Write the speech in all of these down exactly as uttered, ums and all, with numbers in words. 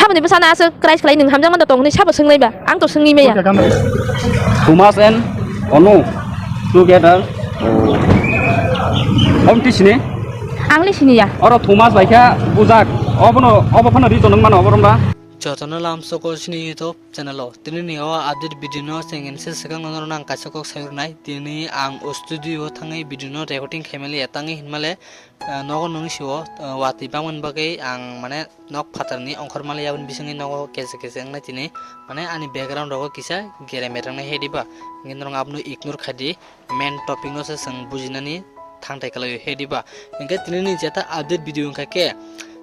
Aboni bwsano aswk krai khlai nwng hamjakma da tong hwnwi sabo swngnai ba? Ang to swngwi maya. Thomas and Onu together. Om tisini? Ang le sini ya. Oro Thomas bai kha bujak. Obono, obo phano reason wng mano obo romba. Jotono lamsoko chini YouTube channel o. Tini ni o update video no chengin se swkang no nang kaisa kok sai rwnai. Tini ang o studio o thangwi video no recording khaimali ya tangwi hinmale, ah, nogo nung sio, ah, watwi bangmani bagwi ang mane nok phatarni ongkhormali aboni bisingwi nogo kese kese wngnai tini. Mane ani background rogo kisa gerem erang nai hediba. Hinwi norok abono ignore khaidi. Main topic no se chwng bujinani thangthai kwlaio hediba. Hinkhe tinini jeta update video wngkha khe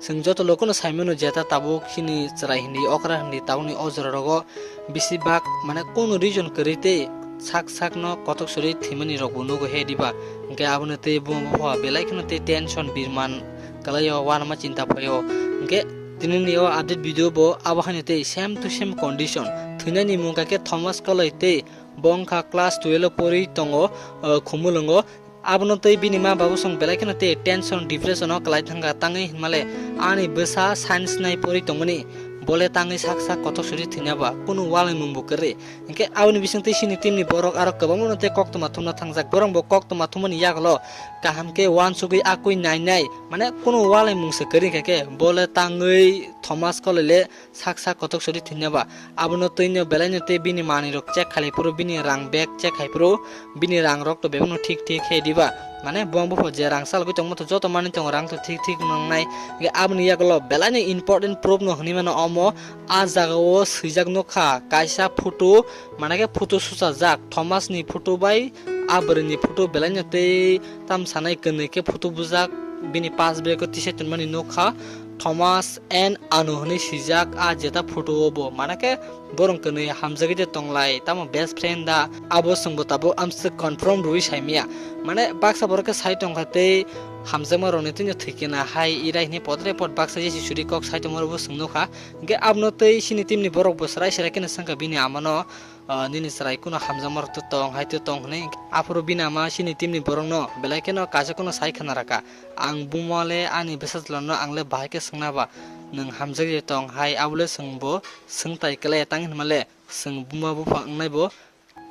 chwng joto lokono saimano jeta tabuk chini chwrai hindi okra hindi tabukni o jora rogo bisi bak mane kunu reason kwrwi tei sak sakno kotok suri thwimani rokbo nugo hediba. Hinkhe abono tei buma bupha belai kheno tei tension birman kwlaio uanama chinta phaio. Hinkhe tinini o update video bo abo haino tei same to same condition thwinani mung kha khe Thomas Kalai tei bo wngkha class twelve o pori tongo, o, Khumulwngo. Abono tei bini ma babu song belai kheno tei tension, depression o kwlai thangkha, tangwi hinmale ani bwsa science nai pori tongmani, bole tangwi sak sak kotok suri thwina ba, kunu walai mung bo kwrwi. Hinkhe aboni bising tei sini team ni borok aro kwbangma no tei koktwma thumna thangjak, borok bo koktwma thumani yagulo kaham khe uansugwi akwi nai nai, mane kunu walai mung se kwrwi hinkhe bole tangwi Thomas Koloi le sak sak kotok suri thwina ba. Abono twino belaino tei bini manwi rok check khalai phuru, bini rang bag check khai phuru, bini rang rok to bebakno thik thik khe diba. Mane buang bupha je rang salgwi tongmo to joto manwi tongo, rang to thik thik nangnai. Hinkhe aboni yagulo belaino important proof no hwnwi mano omo. A jaga o swijak nukha kaisa photo, mane khe photo suchajak Thomas ni photo bai a bwrwi ni photo belaino tei tam sanai kwnwi khe photo bujak bini pass bag o tisai tonmani nukha. Thomas and Anu hwnwi swijak a jeta photo o bo, mane khe borok kwnwi hamjagwi de tonglai, tamo best friend da, abo chwngbo tabuk amswk confirm rwui saimaya. Mane baksa borok khe sai tongkha tei hamjakma rokni twino thwikena hai irai hwnwi podre pod baksa jesi suri kok sai tongma rokbo chwng nukha. Hinkhe abono tei chini team ni borok bo serai serai kheno swngkha bini amano, ah, nini chwrai kuno hamjakma rok to tong hai to tong hwnwi. Aphuru bini ama chini team ni borokno belai kheno kaisa kuno sai khna raka. Ang buma le ani bwsajlano ang le bahai khe swngna ba, nwng hamjak je tong hai, abo le chwng bo swngtai kwlai tang hinma le chwng buma bupha wngnai bo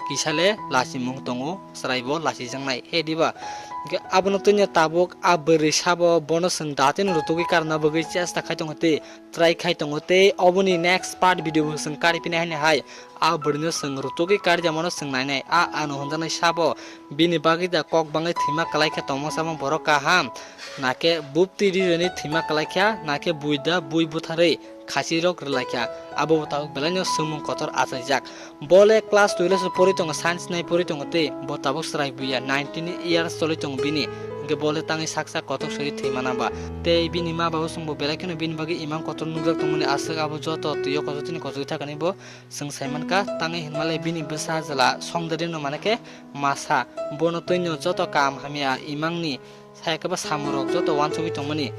kisa le lachimung tongo, chwrai bo lachijaknai he diba? Hinkhe abono twino tabuk a bwrwi sabo bono chwng datino rutugwi karna bagwi chesta khai tongo tei try khai tongo tei oboni next part video bo chwng kari phinai haino hai a bwrwino chwng rutugwi kari jamano chwng nainai a ano hwnjaknai sabo. Bini bagwi da kok bangwi thwima kwlai khe tongma sama borok kaham, na khe buptwi rijoni thwima kwlai kha, na khe bui da bui butharwi khachirok rwlai kha. Abo bo tabuk belaino swngmung kotor achaijak. Bo le class twelve o pori tongo, science nai pori tongo tei bo tabuk chwrai buya, nineteen years choli tongo bini. Hinkhe bo le tangwi sak sak kotok suri thwi mana ba. Tei bini ma babu chwngbo belai kheno bini bagwi imang kotor nukjak tongmani aswk abo joto twi o kotor tini kochogwi thakani bo. Chwng sai mankha, tangwi hinmale bini bwsa jwla songdari no mane khe masa, bono twino joto kam hamya imangni saya khe ba samung rok joto wansugwi tongmani,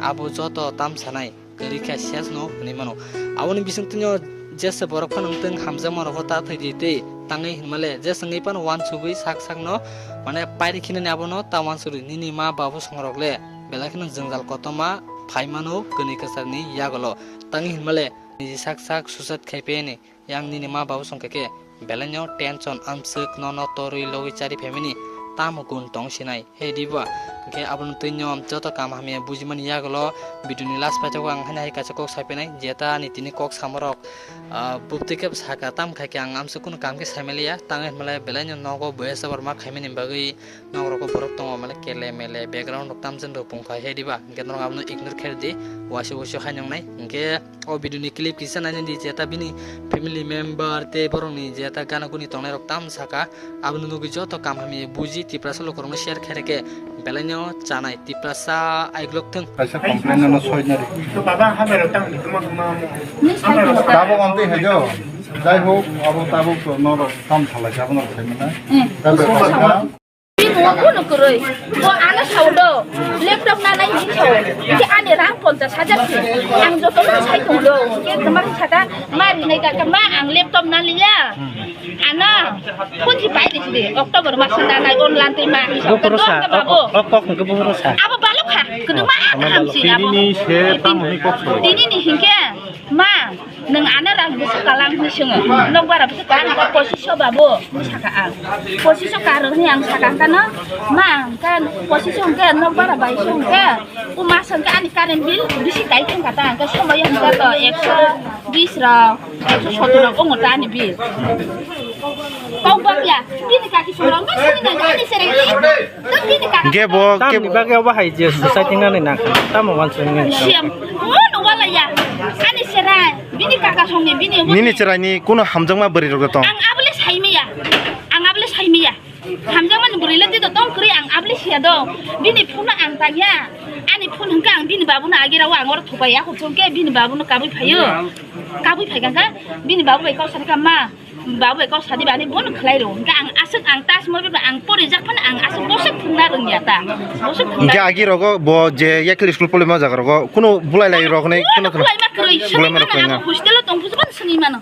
abo joto tam sanai kwrwi khe ses no hwnwi mano. Aboni bising twino jesa borok phano wngtwng hamjakma rok ta thwi di tei tangwi hinmale jesa wngwi phano wansugwi sak sak no mane pairi khinani abono ta wansugwi nini ma babu song rok le belai kheno jwngjal kotorma phai mano kwnwi kwchar ni yagulo tangwi hinmale niji sak sak suicide khai phiyani. Yang nini ma babu song khe khe belaino tension amswk nono torwi logwi chari phaimani tamo gun tong sinai he diba? Hinkhe abono twino joto kam hamya bujimani yagulo video ni last paithago ang haino hai kaisa kok sai phainai, jeta ani tini kok samorok, ah, buptwi khe saka tam khai khe ang amswk kunu kam khe sai manliya, tang hinmale belaino nogo boya chabar ma khaimani bagwi. Nok rok o borok tongo mane kele mele background rok tamjani rok pungkha he diba? Hinkhe norok abono ignore khe di, waisa waisa hai nongnai. Hinkhe o video ni clip kisa nainani jeta bini family member tei borok ni jeta gana guni tongnai rok tam saka, abono nugwi joto kam hamya buji Tiprasa lukurokno share khe rwkhe belaino chanai Tiprasa aiglok thung. Kaisa complain no soi nari. To baba ha bero tang di kuma kuma mo. Tabuk amtwi hejo. Jai hok, abo tabuk to norok tam salai jabo norok sai mana. Hmm. Tabuk Bo ano saudo, laptop na nai hin sao. Ke ani rang ponchas hajar se. Ang joto no sai tong do. Ke kemar saka mari nai ka ma ang laptop na liya. Ano, kun si pai di sini. October mas na nai online te ma hin sao. Ka dong ka babo. Kok kok ke boro sa. Abo balok ha. Kedema ang si abo. Tini ni se tam ni kok so. Tini ni hin ke ma. Kalang ni swngo, nok bara bwswk ka, ang ka pochisho babu, saka ang. Pochisho karo ni ang saka ang kano, ma ang ka pochisho ang ka, nok bara bai song ka, o mas ang ka ani current bill bisi kai thang ka ta, ang ka somoy ang ka to ekso bis rok, ekso sotro rok, ongo ta ani bill. Kok bak ya, bini kaki song rok, bak sini nang ani sereng ni, tak bini kaki. Ge bo, ge Tamni bagwi obo hai je society nani na, tamo wansuk nini. Siam, oh, no wala ya, ani sereng. Bini kaka songni bini obo Nini ni. Chwraini kuno hamjakma bwrwi rok tong? Ang abole saimaya. Ang abole saimaya. Hamjakmani bwrwi le tito tong kwrwi ang abole siya do. Bini phone ang tangya. Ani phone hwnkhe ang bini babuno agi rao ang oro thupai ya, hwnkhe bini babuno kabui phaio. Kabui phai kha bini babu bai kok sari kha ma. Babu bai kok sadi bani bono khlai ro. Hwnkhe ang aswk ang tas mo ang pori jak phano ang aswk boswk thwngna rwngya ta. Boswk thwngna. Hwnkhe agi rogo bo je Yakhli school polima jaga rogo kuno bulai lai rok ne kuno kuno. Bulai ma kwrwi. Bulai ma rok kwrwi na. Hostel o tong phusban sini mano.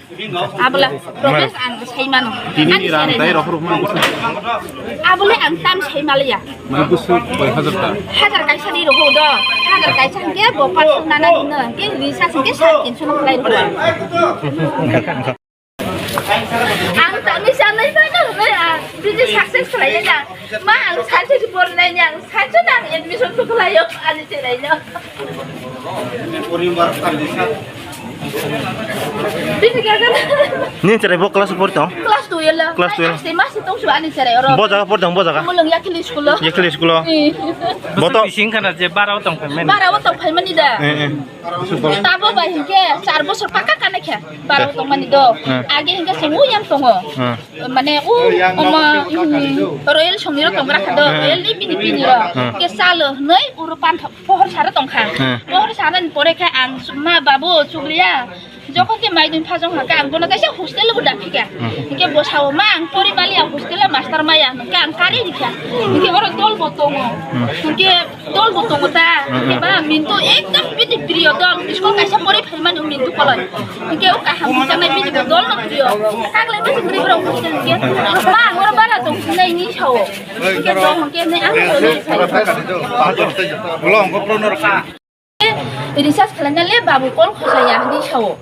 Abla, Robes ang sai mano. Tini Ani ram sere dai no. Rohor man. Abule ang tam sai malaya. Mai busu bai hajar ta. Hajar kaisa di roho do. Hajar kaisa hingke bo paso nana dino. Hingke risa hingke sat kinso no khlai roho. Ang tami sanai mano, ang bini success khlai ya. Ma ang sachi di bor nai ang sachi nang admission ko khlai yo ani chelai no. Bini gagan. Ni cherai bo class four tong? Class two yela. Class two yela. Ai, ase masi tong su ani cherai oro. Bo jaga por tong, bo jaga. Mulung Yakhli school lo. Yakhli school lo. Ih. Bo to Bising kana je bara tong phaimani. Bara tong phaimani da. Eh, eh. Tabo bai hingke char bosor paka kana khe. Bara tong mani do. Eh. Age hingke se uyang tongo. Eh. Mane u omo, mm, Royal songni ro tong gra kha do. Eh. Royal ni bini bini ro. Eh. Ke salo hnoi uro pan Pohor sara tongkha. Hmm. Pohor sara ni pore khe ang ma babu chukliya. Jokhon ke mai dun phajong hakhe ang bono kaisa hostel bo daphikha. Hmm. Hingke bo sao ma ang pori maliya hostel master maya hingke ang kari rikha. Hingke oro dol bo tongo. Hmm. Hingke dol bo tongo ta. Hmm. Hingke ba mintu ekdom bini priyo dol. School kaisa pori phaimani mintu koloi. Hingke o kaham chanai bini bo dol no priyo. Tagle bisi gri bro hostel hingke. Ma ang oro bara tong sinai ni sao. Hingke dol hingke ne ang Recharge khlaina le babu call khaklaiya hinwi sao.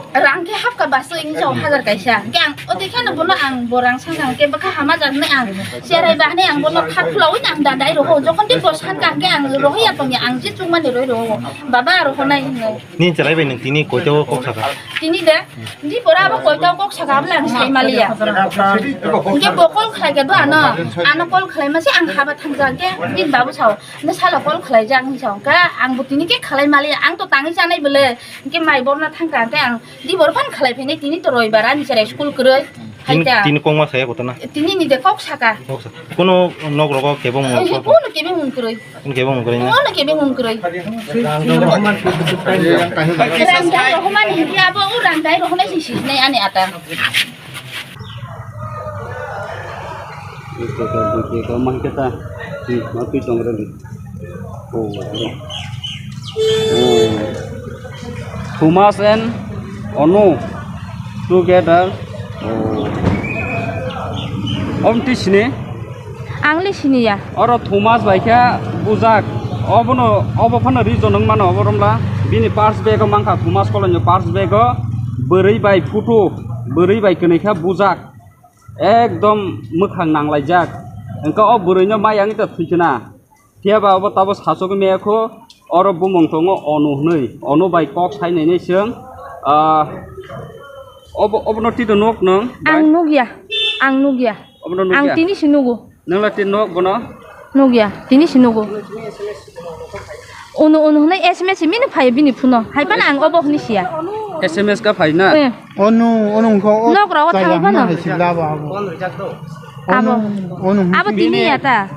Rang khe hapkha baso hinwi sao hajar kaisa. Hingke ang o dekha no bono ang bo rang sangkha hingke bwkha hama jar hinwi ang cherai ba hinwi ang bono kha khwlaui ang da dai roho. Jokhon khe bo sankha hingke ang rohoi ya tongya ang je chukmani roi roho. Baba roho nai hinwi. Ni cherai bai nang tini koito kok saka? Tini de, di pora abo koito kok saka abla ang sai maliya. Hingke bo call khlai khe do ano, ano call khlai mase ang haba thangja hingke bini babu sao. Nw salo call khlaijak hinwi sa hwnkha, ang bo tini khe khlai maliya, ang to tangwi chanai bwle, hwnkhe mai borna thangkha, hwnkhe ang di bor phan khlai phainai, tini to roibar, ani cherai school kwrwi. Tini, haita. Tini kokma saya kotona? Tini ni de kok saka. Kok sa-, kono nok rogo kebo mung. Oho, kono kebo mung kwrwi. Kono kebo mung kwrwi na? Kono kebo mung kwrwi. Rangdai rohman hwnkhe abo, o rangdai rohonai si sinai ani ata. Eko ta, dui eko, ma hingke ta. Hmm, ma twi tong rwdi. Oh, oh. Thomas and Onu together. Oh. Om twi sini? Ang le sini ya. Oro Thomas bai khe bujak. Obono, obo phano reason wng mano, obo romla. Bini purse bag o mankha, Thomas kolonio purse bag o bwrwi bai photo, bwrwi bai kwnwi khe bujak. Ekdom mwkhang nanglaijak. Wngkha o bwrwino maya wngwi ta thwikha na. Phiya ba obo tabo sachogwi maya kho, oro bumung tongo Onu hwnwi. Onu bai kok sai nainai chwng. Ah, obo, obono tito nok nwng? Ang nukya. Ang nukya. Obono nukya? Ang tini se nugo. Nwng la tin nok bono? Nukya. Tini se nugo. Onu, onu hwnwi S M S mino phai bini phuno. Hai phano ang obo hwnwi siya. S M S ka phai na? Eh. Onu, onu wngkha o. Nok rogo thangwi phano. Hai sibla abo, abo. Abo. Onu, onu Abo hwnwi tini siya. Ya ta.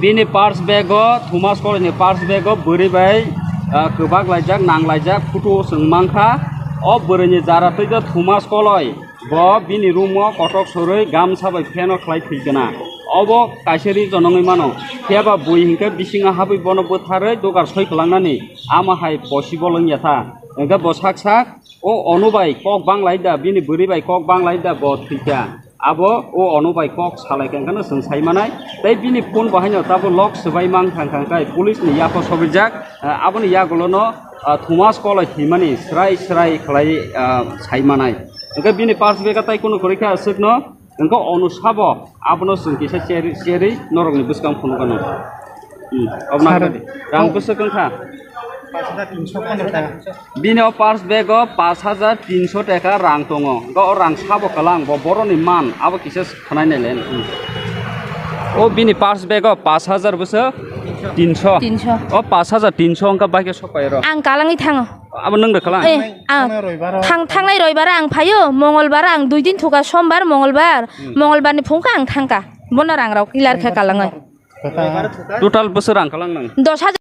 Bini purse bag o, Thomas koloi ni purse bag o bwrwi bai, ah, kwbak laijak, nang laijak, photo o chwng mankha. O bwrwi ni jara twi khe Thomas koloi. Bo bini room o kotok sorwi gamsa bai fan o khlai thwi kana. Obo kaisa reason wngwi mano. Phiya ba bui hinkhe bisingo habwi bono bwtharwi dogar soi kwlangnani. Amo hai possible wngya kha. Hinkhe bo sak sak o Onu bai kok banglai da, bini bwrwi bai kok banglai da, bo thwi kha. Abo o Onu bai kok salai kha, hinkhe no chwng sai manai. Tei bini phone bo haino tabo lock swbai mang thang thang khe police ni yapha sobijak. Aboni yagulo no Ah, Thomas Koloi himani srai srai khlai, ah, sai manai. Hwnkhe bini purse bag-o tai kunu kwrwi khe aswkno, hwnkhe ono sabo abono chwng kisa cherwi, cherwi norokni bwskang phunukgano. Hmm, obo Sir. Nangkha di. Rang bwswk wngkha? Bini o purse bag-o pash hajar tinso taka rang tongo. Hwnkhe o rang sabo kwlang, bo boroni man, abo kisa khwnai naile. Hmm. O bini purse bag-o pash hajar bwswk tinso. Tinso. O pash hajar tinso wngkha bai khe sok pai ro. Ang kalangwi thango. Abo nwng rwkha lang? Eh, ang Thang-, thangnai roibaro. Thang-, thangnai roibaro ang phaio, mongolbar ang dui din thuka, sombar, mongolbar. Hmm. Mongolbarni phungkha ang thangkha. Bono rang rok clear khe kalangwi. Kwthang. Total bwswk rang kalang nang? Dos hajar.